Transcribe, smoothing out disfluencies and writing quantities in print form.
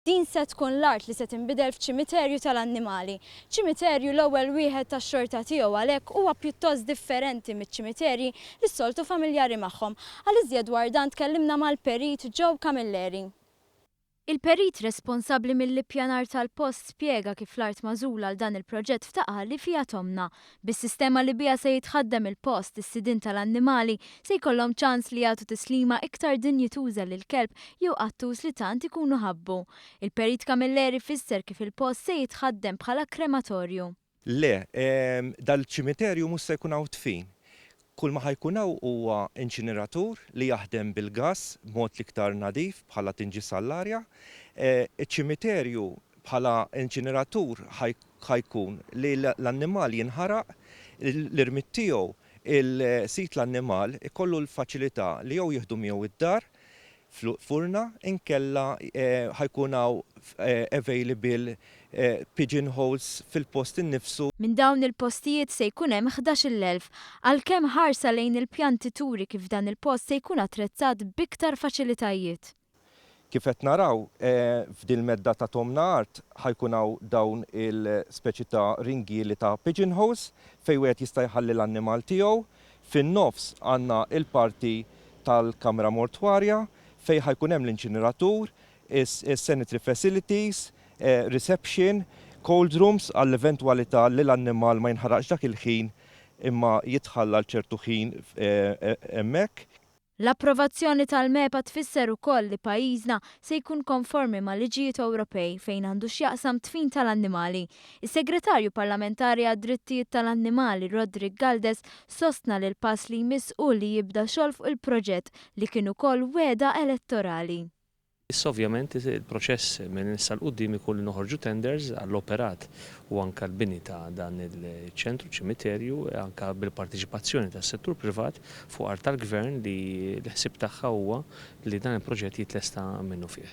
Din se tkun l-art li se tinbidel f'ċimiterju tal-annimali. Ċimiterju l-ewwel wieħed tax-xorta tiegħu għalhekk huwa pjuttost differenti miċ-ċimiterji li s-soltu familjari magħhom. Għal iżjed dwar dan tkellimna mal-Perit Joe Camilleri. Il-perit responsabbli mill-ippjanar tal-post spjega kif l-art magħżula għal dan il-proġett f'Ta' Qali fiha tomna. Bis-sistema li biha se jitħaddem il-post, is-sidien tal-annimali se jkollhom ċans li jagħtu tislima iktar dinjituża lil kelb jew qattus li tant ikunu ħabbu. Il-Perit Camilleri fisser kif il-post se jitħaddem bħala krematorju. Le, dal-ċimiterju mhux se jkun hawn dfin. Kull ma ħa jkun hawn huwa inċineratur li jaħdem bil-gass b'mod l-iktar nadif bħala tinġis għall-arja. Iċ-ċimiterju bħala inċineratur ħa jkun li l-annimal jinħaraq, l-irmied tiegħu il-sid l-annimal ikollu l-faċilità li jew jieħdu miegħu d-dar f'furna inkella ħa jkun hawn available pigeon holes fil-post innifsu. Minn dawn il-postijiet se jkun hemm 11,000, għalkemm ħarsa lejn il-pjanti turi kif dan il-post se jkun attrezzat b'iktar faċilitajiet. Kif qed naraw, f'din il-medda ta' tomna art ħa jkun hawn dawn il-speċi ta' ringieli ta' pigeon holes fejn wieħed jista' jħalli l-annimal tiegħu. Fin-nofs għandna l-parti tal-kamra mortwarja fejn ħa jkun hemm l-inċineratur, is-sanitary facilities, reception, cold rooms għall-eventwalità li l-annimal ma jinħaraqx dak il-ħin imma jitħalla għal ċertu ħin hemmhekk. L-approvazzjoni tal-MEPA tfisser ukoll li pajjiżna se jkun konformi ma' liġijiet Ewropej fejn għandu x'jaqsam dfin tal-annimali. Is-Segretarju Parlamentari għad-Drittijiet tal-Annimali Roderick Galdes sostna li l-pass li jmiss hu li jibda xogħol fuq il-proġett li kien ukoll wegħda elettorali. Issa ovvjament il-proċess minn issa 'l quddiem ikun li noħorġu tenders għall-operat u anke l-bini ta' dan il-ċentru, ċimiterju, anke bil-parteċipazzjoni tas-settur privat fuq art tal-Gvern li l-ħsieb tagħha huwa li dan il-proġett jitlesta minnufih.